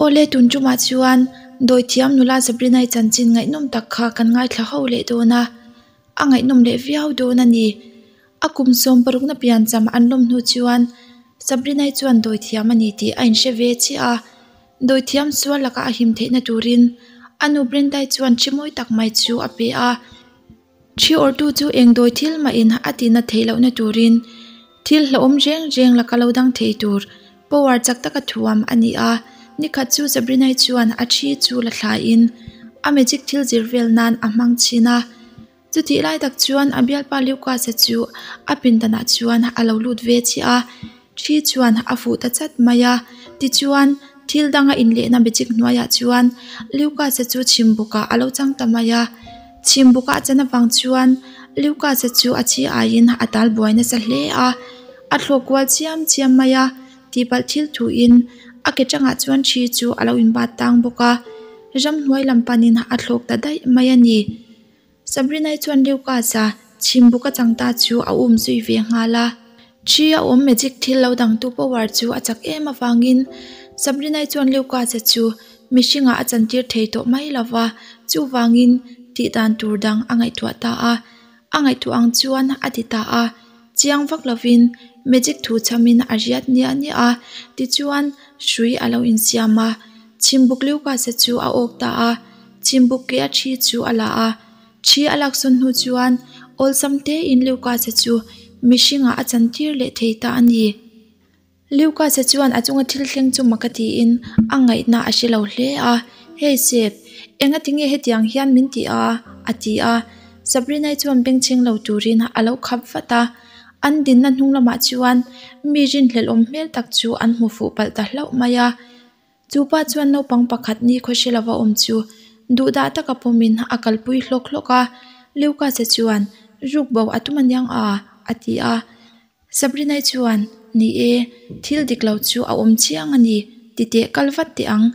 Awle tun tumah chuan Dawithiam nula Sabrina-i chanchin ngaihnawm tak kha kan ngaithla ho leh dawn a, a ngaihnawm leh viau dawn a ni. A kum sawmparukna piancham an lawm hnu chuan Sabrina-i chuan dawithiam a ni tih a inhre ve chiah a, dawithiam sual lakah a him theihna turin a nu Brenda-i chuan thi mawi tak mai chu a pe a. Thi awrhtu chu eng dawi thil mahin a tihna theih lohna turin thil hlauhawm reng reng laka lo dang thei tur power chak taka thuam a ni a. Nikhat chu Sabrina-i chuan a thi chu la thlaiin a magic thil zir vel nan a hmang thin a. Chutih lai tak chuan a bialpa Lucas-a chu a pindanah chuan a lo lut ve chiah a, thi chuan a fuh ta chat mai a. Tichuan, thil danga inlehna magic hnuaiah chuan Lucas-a chu chhimbukah a lo chang ta mai a. Chhimbukah a chan avang chuan Lucas-a chu a chi aiin a tal buai nasa hle a, a thlawk kual chiam chiam mai a. Tihpalh thil thuin a ke tangah chuan thi chu a lo inbat tang bawk a, ramhnuai lam panin a thlawk ta daih mai a ni. Sabrina-i chuan Lucas-a chhimbuk a chang ta chu a um zui ve nghal a. Thi a awm magic thil lo dangtu power chu a chak em avangin Sabrina-i chuan Lucas-a chu mihringah a chantir thei tawh mai lo va, chuvangin tih dan tur dang a ngaihtuah ta a. A ngaihtuah ang chuan a ti ta a, chiang vak lovin magic thu chhamin a riat niah niah a, tichuan hrui a lo insiam a. Chhimbuk Lucas-a chu a awk ta a, chhimbuk ke a thi chu a la a. Thi a laksawn hnu chuan awlsam tein Lucas-a chu mihringah a chantir leh thei ta a ni. Lucas-a chuan a chunga thil thleng chu mak a tiin a ngaihna a hre lo hle a, Hey Seb, enga tinge hetiang hian min ti a? a ti a. Sabrina-i chuan bengchheng lo turin a lo khap vat a. An dinna hnung lamah chuan mi rinhlelh awm hmel tak chu an hmu fuh palh ta hlauh mai a. Chu pa chuan naupang pakhat ni khawhre lova awm chu duhdah taka pawmin a kalpui hlawk hlawk a. Lucas-a chuan, Ruk bo a tum aniang a? a ti a. Sabrina-i chuan, Ni e, thil dik lo chu a awm chiang a ni, ti teh kal vat teh ang,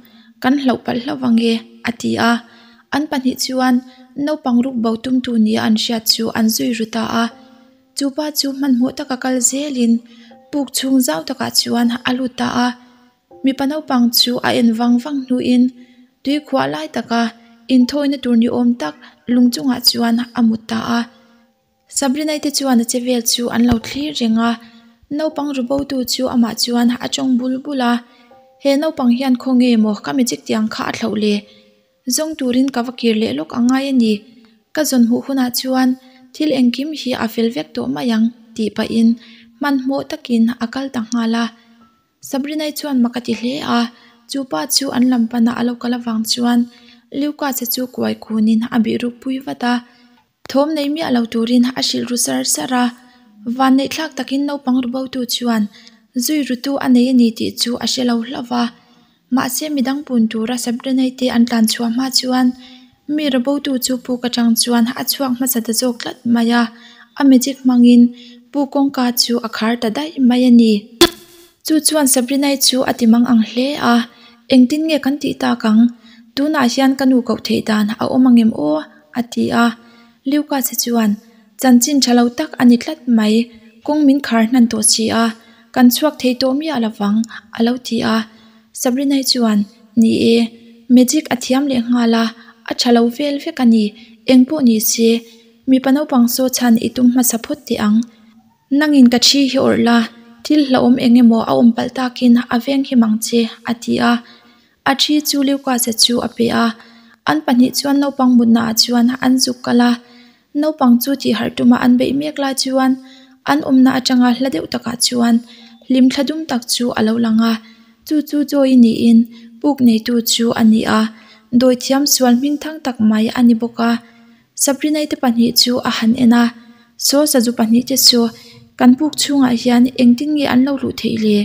kan hlauh palh hlauh vang e, a ti a. An pahnih chuan naupang ruk bo tumtu nia an hriat chu an zui ru ta a. Chu pa chu hmanhmawh taka kal zelin puk chhung zau takah chuan a lut ta a. Mipa naupang chu a en vang vang hnuin tuikhuah lai taka inthawina tur ni awm tak lung chungah chuan a mut ta a. Sabrina-i te chuan a che vel chu an lo thlir reng a, naupang ru bo tu chu amah chuan a tawng bul bul a, He naupang hian khaw nge maw ka magic tiang kha a thlauh le? Zawng turin ka va kir leh lawk a ngai a ni. Ka zawn hmuh hunah chuan thil engkim hi a fel vek tawh mai ang tih pahin hmanhmawh takin a kal ta nghal a. Sabrina-i chuan mak a ti hle a, chu pa chu an lam pana a lo kal avang chuan Lucas-a chu kuai kunin a bih ruk pui vat a. Thawm nei miah lo turin a hrilh ru sar sar a, vanneih thlak takin naupang ru botu chuan zui rutu a nei a ni tih chu a hre lo hlauh va. Mahse midang pun tura Sabrina-i te an tlan chhuah hma chuan mi ru botu chu puk atang chuan a chhuak hmasa ta zawk tlat mai a, a magic hmangin pu kawngka chu a khar ta daih mai a ni. Chu chuan Sabrina-i chu a ti mang ang hle a, Engtin nge kan tih tak ang? Tunah hian ka nu koh theih dan a awm angem aw? a ti a. Lucas-a chuan, Chanchin tha lo tak a ni tlat mai, kawng min khar hnan tawh si a, kan chhuak thei tawh miah lovang, a lo ti a. Sabrina-i chuan, Ni e, magic a thiam leh nghal a, a tha lo vel vek a ni, engpawh ni se, mipa naupang saw chhan i tum hmasa phawt teh ang. Nangin ka thi hi awrh la, thil hlauhawm eng emaw a awm palh takin a veng him ang che, a ti a. A thi chu Lucas-a chu a pe a. An pahnih chuan naupang mutnaah chuan an zuk kal a. Naupang chu tihharh tuma an beih mek lai chuan an awmna atanga hla deuh takah chuan hlimthla dum tak chu a lo lang a. Chu chu Joy-i niin puk neitu chu a ni a, dawithiam sual hmingthang tak mai a ni bawk a. Sabrina-i te pahnih chu a han en a, Saw sazu pahnih te chu kan puk chhungah hian engtin nge an lo luh theih le?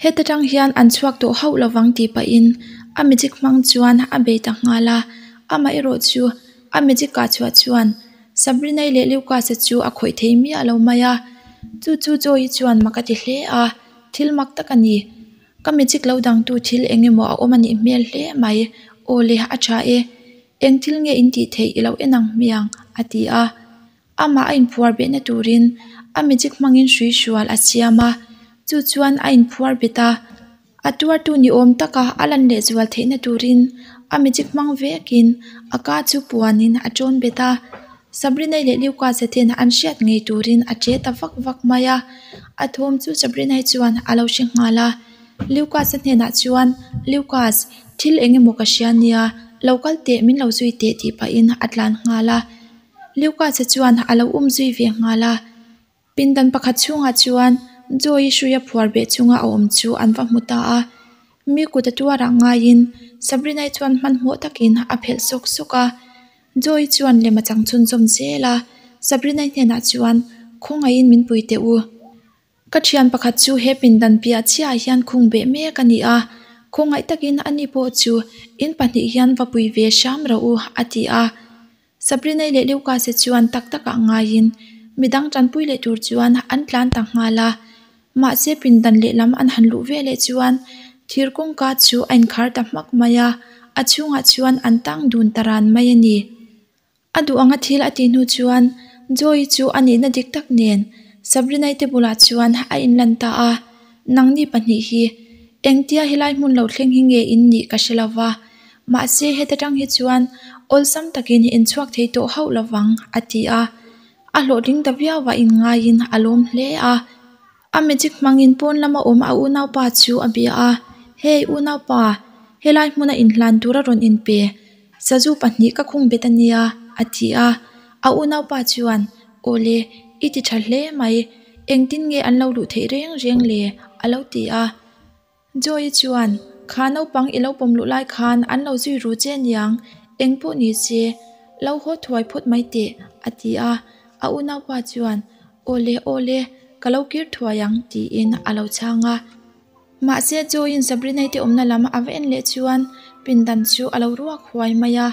Heta tang hian an chhuak tawh hauh lovang tih pahin a magic hmang chuan a bei ta nghal a, amaherawh chu a magic kah chhuah chuan Sabrina-i leh Lucas-a chu a khawih thei miah lo mai a, chu chu Joy-i chuan mak a ti hle a, thil mak tak a ni. Ka magic lo dangtu thil eng emaw a awm a nih hmel hle mai, aw le a tha e. Eng thil nge in tih theih i lo en ang hmiang? a ti a. Amah a inphuar behna turin a magic hmangin hrui hrual a siam a, chu chuan a inphuar bet a. A tuartu ni awm taka a lan lehzual theihna turin a magic hmang vekin a ka chu puanin a tawn bet a. Sabrina-i leh Lucas-a ten an hriat ngei turin a che ta vak vak mai a. A thawm chu Sabrina-i chuan a lo hre nghal a. Lucas-a hnenah chuan, Lucas, thil eng emaw ka hria nia, lo kal teh min lo zui teh tih pahin a tlan nghal a. Lucas-a chuan a lo um zui ve nghal a. Pindan pakhat chhungah chuan Joy-i hruia phuar beh chunga a awm chu an va hmu ta a. Mi kut a tuarah ngaiin Sabrina-i chuan hmanhmawh takin a phelh sawk sawk a. Joy-i chuan lem a chang chhunzawm zel a, Sabrina-i hnenah chuan, Khawngaihin min pui teh u. Ka thian pakhat chu he pindan piah chiahah hian khung beh mek a ni a, khawngaih takin ani pawh chu in pahnih hian va pui ve hram rawh u, a ti a. Sabrina-i leh Lucas-a chuan tak takah ngaiin midang tanpui leh tur chuan an tlan ta nghal a. Mahse pindan lehlam an han luh ve leh chuan thir kawngka chu a inkhar ta hmak mai a, a chhungah chuan an tang dun ta ran mai a ni. A duh anga thil a tih hnu chuan Joy-i chu a nihna dik tak nen Sabrina-i te bulah chuan a inlan ta a, Nangni pahnih hi engtia helai hmun lo thleng hi nge in nih ka hre lo va, mahse heta tang hi chuan awlsam takin in chhuak thei tawh hauh lo vang, a ti a. A hlawhtling ta viau a inngaiin a lawm hle a. A magic hmangin pawn lama awm a unaupa chu a bia a, Hey unaupa, helai hmuna inhlan tur a rawn inpe, sazu pahnih ka khung bet a nia, a ti a. A unaupa chuan, Awle, i ti tha hle mai, engtin nge an lo luh theih reng reng le? a lo ti a. Joy-i chuan, Kha naupang i lo pawm luh lai khan an lo zui ru che niang, eng pawh ni se, lo haw thuai phawt mai teh, a ti a. A unaupa chuan, Awle, awle, ka lo kir thuai ang, tiin a lo chhang a. Mahse, Joy-in Sabrina-i te awmna lam a va en leh chuan pindan chu a lo ruak huai mai a,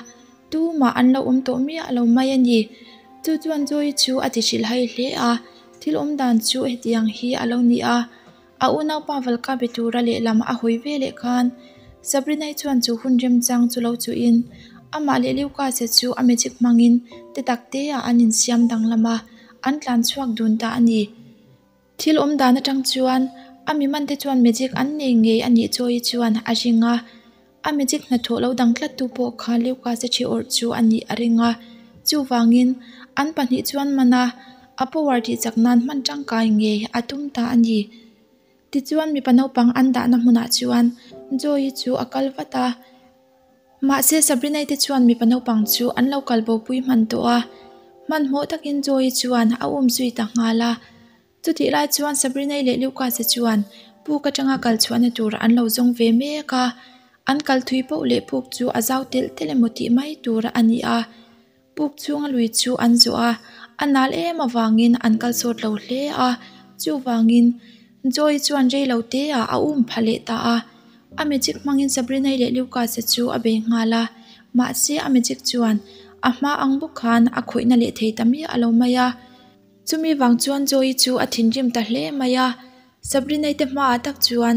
tumah an lo awm tawh miah lo mai a ni. Chu chuan Joy-i chu a ti hrilhhai hle a, thil awm dan chu hetiang hi a lo ni a. A unaupa Valka be tura lehlam a hawi ve leh khan Sabrina-i chuan chu hun remchang chu lo chuhin amah leh Lucas-a chu a magic hmangin te tak te ah an insiam danglam a, an tlan chhuak dun ta a ni. Thil awm dan atang chuan a mi man te chuan magic an nei ngei a nih chawi chuan a ring a, a magic hnathawh lo dang tlat tu pawh kha Lucas-a thi awrh chu a nih a ring a, chuvangin an pahnih chuan man a, a power tih chak nan hman tangkai ngei a tum ta a ni. Tichuan mipa naupang an dahna hmunah chuan Joy-i chu a kal vat a. Mahse Sabrina-i te chuan mipa naupang chu an lo kal bopui hman tawh a, hmanhmawh takin Joy-i chuan a um zui ta nghal a. Chutih lai chuan Sabrina-i leh Lucas-a chuan puk atanga kal chhuahna tur an lo zawng ve mek a, an kal thui poh leh puk chu a zau telh telh emaw tih mai tur a ni a. Puk chhunga lui chu an zawh a, a nal em avangin an kal sawt lo hle a, chuvangin Joy chuan rei lo te ah a um pha leh ta a. A magic hmangin Sabrina-i leh Lucas-a chu a bei nghal a, mahse a magic chuan a hma ang bawk khan a khawihna leh thei ta miah lo mai a. Chumi vang chuan Joy-i chu a thinrim ta hle mai a, Sabrina-i te hmaah tak chuan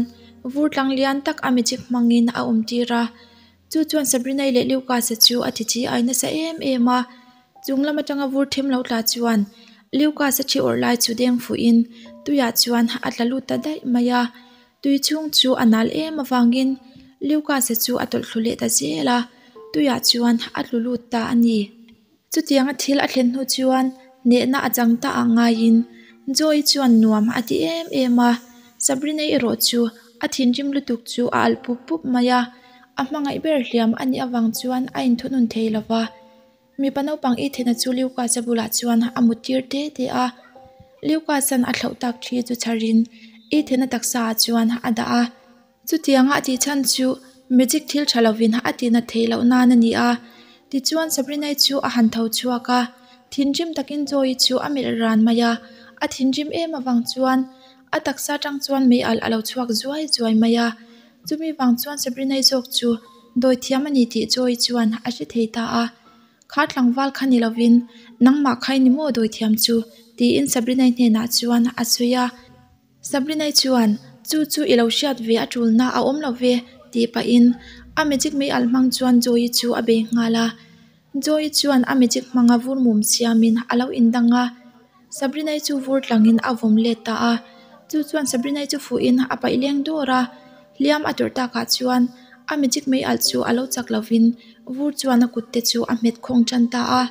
vur tlang lian tak a magic hmangin a awm tir a. Chu chuan Sabrina-i leh Lucas-a chu a ti chi ai nasa em em a, chung lam atanga vur them lo tla chuan Lucas-a thi awrh lai chu deng fuhin tuiah chuan a tla lut ta daih mai a, tui chhung chu a nal em avangin Lucas-a chu a tawlh thlu leh ta zel a, tuiah chuan a tlu lut ta a ni. Chutianga thil a thlen hnu chuan hnehna a chang ta ah ngaiin Joy chuan nuam a ti em em a, Sabrina-i erawh chu a thinrim lutuk chu a alh pup pup mai a, a hmangaih ber hliam a nih avang chuan a inthunun thei lo va. Mipa naupang i thehna chu Lucas-a bulah chuan a mut tir te te a, Lucas-a'n a thlauh tak thi chu chharin i thehna taksa ah chuan a dah a. Chutianga a tih chhan chu magic thil tha lovin a tih nat theih loh nan a ni a. Tichuan Sabrina-i chu a han tho chhuak a, thinrim takin Joy-i chu a melh ran mai a. A thinrim em avang chuan a taksa atang chuan mei alh a lo chhuak zuai zuai mai a. Chumi vang chuan Sabrina-i zawk chu dawi thiam a ni tih Joy-i chuan a hre thei ta a. Kha tlangval kha ni lovin nangmah kha i ni maw dawi thiam chu? tiin Sabrina-i hnenah chuan a sawi a. Sabrina-i chuan, Chu chu i lo hriat ve a tulna a awm lo ve, tih pahin a magic mei alh hmang chuan Joy-i chu a bei nghal a. Joy-i chuan a magic hmanga vur mum siamin a lo indang a, Sabrina-i chu vur tlangin a vawm let ta a. Chu chuan Sabrina-i chu fuhin a paih leng dawr a. Hliam a tawrh takah chuan a magic mei alh chu a lo chak lovin vur chuan a kut te chu a hmet khawng tan ta a.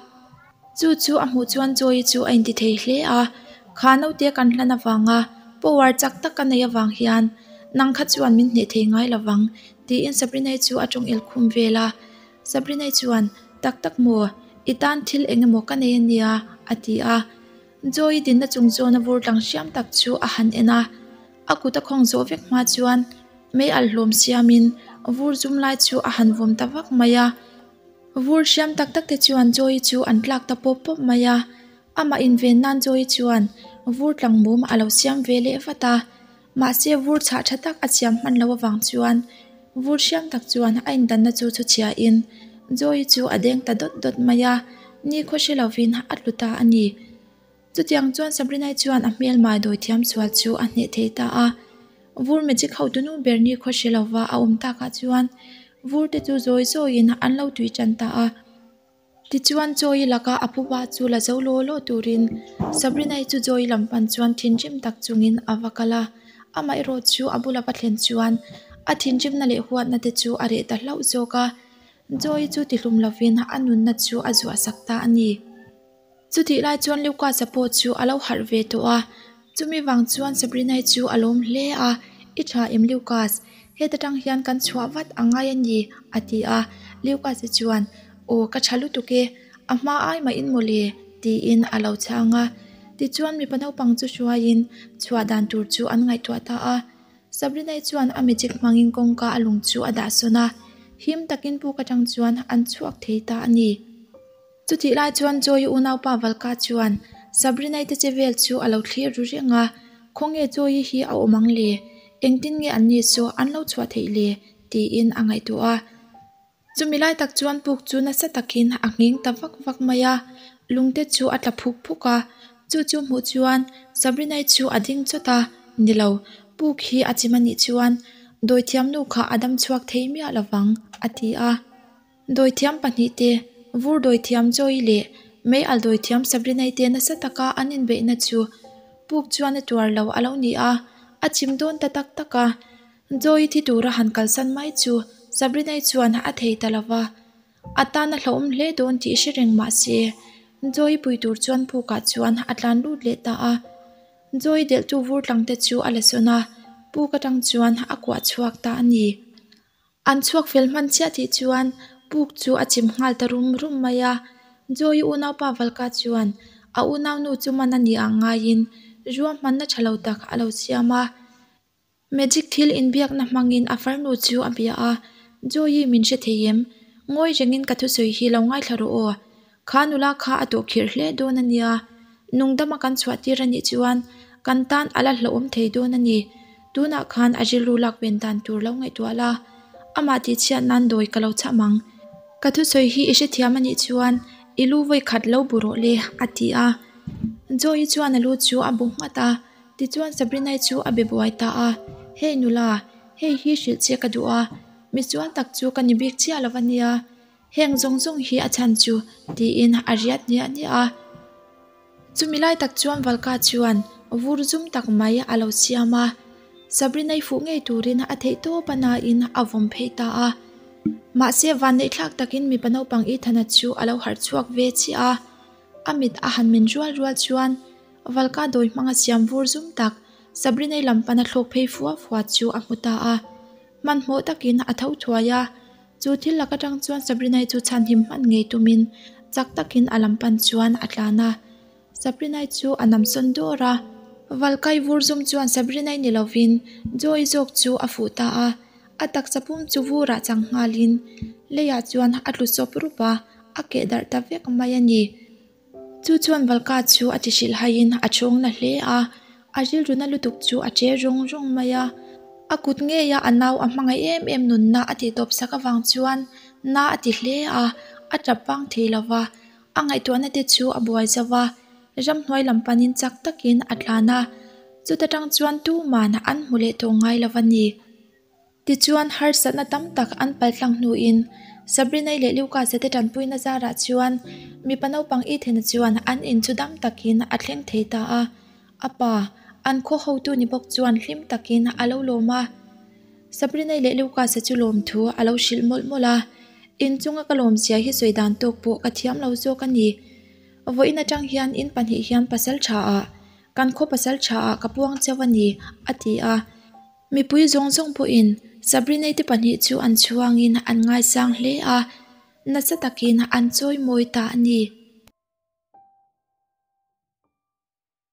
Chu chu a hmuh chuan Joy chu a inti thei hle a, Kha naute kan hlan avanga power chak tak ka neih avang hian nang kha chuan min hneh thei ngai lovang tiin Sabrina-i chu a tawng el khum vel a. Sabrina-i chuan, Tak tak maw? I tan thil eng emaw ka nei ania a ti a. Joy-i dinna chung chuan a vur tlang hriam tak chu a han en a. A kut a khawng zawh vek hma chuan mei alh hlawm siamin vur zum lai chu a han vawm ta vak mai a. Vur hriam tak tak te chuan Joy-i chu an tlak ta pawp pawp mai a. Amah inven nan Joy-i chuan vur tlang mum a lo siam ve leh vat a. Mahse vur chhah tha tak a siam hman loh avang chuan vur hriam tak chuan a indanna chu chu chhiahin Joy-i chu a deng ta dawt dawt mai a, nikhaw hre lovin a tlu ta a ni. Chutiang chuan Sabrina-i chuan a hmelmai dawithiam sual chu a hneh thei ta a. Vur magic hotunu ber nikhaw hre lova a awm takah chuan vur te chu zawi zawiin an lo tui tan ta a. Tichuan Joy-i laka a phuba chu la zo law law turin Sabrina-i chu Joy-i lam pan chuan thinrim tak chungin a va kal a. Amaherawh chu a bula va thlen chuan a thinrimna leh huatna te chu a reh ta hlauh zawk a. Joy-i chu tihlum lovin a nunna chu a zuahsak ta a ni. Chutih lai chuan Lucas-a pawh chu a lo harh ve tawh a, chumi vang chuan Sabrina-i chu a lawm hle a, I tha em Lucas? Heta tang hian kan chhuah vat a ngai a ni, a ti a. Lucas-a chuan, Aw ka tha lutuk e, a hma ai mahin maw le, tiin a lo chhang a. Tichuan mipa naupang chu hruaiin chhuah dan tur chu an ngaihtuah ta a. Sabrina-i chuan a magic hmangin kawngka a lung chu a dah sawn a, him takin puk atang chuan an chhuak thei ta a ni. Chutih lai chuan Joy-i unaupa Valka chuan Sabrina-i te che vel chu a lo thlir ru reng a, Khawnge Joy-i hi a awm ang le? Engtin nge an ni saw an lo chhuah theih le? tiin a ngaihtuah a. Chumi lai tak chuan puk chu nasa takin a nghing ta vak vak mai a, lungte chu a tla phuk phuk a. Chu chu hmuh chuan Sabrina-i chu a ding chawt a, Ni lo, puk hi a chim a nih chuan dawithiamnu kha a dam chhuak thei miah lovang, a ti a. Dawithiam pahnihte, Vur dawithiam Joy leh Mei al dawithiam Sabrina-i te nasa taka an inbeihna chu puk chuan a tuar lo a lo ni a, a chim dawn ta tak tak a. Joy-i thi tura han kalsan mai chu Sabrina-i chuan a thei ta lo va, a tan a hlauhawm hle dawn tih hre reng mah se, Joy-i pui tur chuan pukah chuan a tlan lut leh ta a. Joy-i delhtu vur tlangte chu a la sawn a, puk atang chuan a kuah chhuak ta a ni. An chhuak fel hman chiah tih chuan puk chu a chim nghal ta rum rum mai a. Joy-i unaupa Valka chuan a unaunu chu man a nih ang ngaiin ruahmanna tha lo tak a lo siam a. Magic thil inbiakna hmangin a farnu chu a bia a, Joy-i min hre thei em? Ngawi rengin ka thusawi hi lo ngaithla rawh aw. Kha nula kha a tawh khirh hle dawn a nia. Nungdama kan chhuah tir a nih chuan kan tan a la hlauhawm thei dawn a ni. Tunah khan a rilru lak ven dan tur lo ngaihtuah la. Amah tihchhiat nan dawi ka lo chham ang. Ka thusawi hi i hrethiam a nih chuan i lu vawi khat lo bu rawh le, a ti a. Joy-i chuan a lu chu a bu nghat a. Tichuan Sabrina-i chu a be buai ta a, Hey nula, hei hi hrilh che ka duh a. Misual tak chu ka ni bik chiah lo a nia. Heng zawng zawng hi a chhan chu tiin a riat niah niah a. Chumi lai tak chuan Valka chuan vur zum tak mai a lo siam a, Sabrina-i fuh ngei turin a theih tawp a nain a vawm phei ta a. Mahse vanneihthlak takin mipa naupang Ethana chu a lo harh chhuak ve chiah a, a mit a han men rual rual chuan Valka dawi hmanga siam vur zum tak Sabrina-i lam pana thlawk phei fua fua chu a hmu ta a. Hmanhmawh takin a tho thuai a. Chu thil lak atang chuan Sabrina-i chu chhanhim hman ngei tumin chak takin a lam pan chuan a tlan a. Sabrina-i chu a nam sawn dawr a. Valkai vur zum chuan Sabrina-i ni lovin Joy zawk chu a fuh ta a. A taksa pum chu vurah chang nghalin leiah chuan a tlu sawp rup a, a keh darh ta vek mai a ni. Chu chuan Valka chu a ti hrilh haiin a chhawng na hle a, a rilruna lutuk chu a che rawng rawng mai a. A kut ngeia a nau a hmangaih em em nunna a tih tawp sak avang chuan na a ti hle a, a tap vang thei lo va, a ngaihtuahna te chu a buai zo va, ramhnuai lam panin chak takin a tlan a, chuta tang chuan tuman an hmu leh tawh ngai lo a ni. Tichuan, harsatna tam tak an paltlang hnuin Sabrina-i leh Lucas-a te tanpuina zarah chuan mipa naupang Ethan-a chuan an in chu dam takin a thleng thei ta a. A pa, an khaw hotu ni bawk chuan hlim takin a lo lawm a. Sabrina-i leh Lucas-a chu lawmthu a lo hrilh mawlh mawlh a, inchunga ka lawmzia hi sawi dan tawk pawh ka thiam lo zawk a ni. Vawiin atang hian in pahnih hian pasal tha ah, kan khaw pasal tha ah ka puang chauh a ni, a ti a. Mipui zawng zawng pawhin Sabrina-i te pahnih chu an chhuangin an ngaisang hle a, nasa takin an chawimawi ta a ni.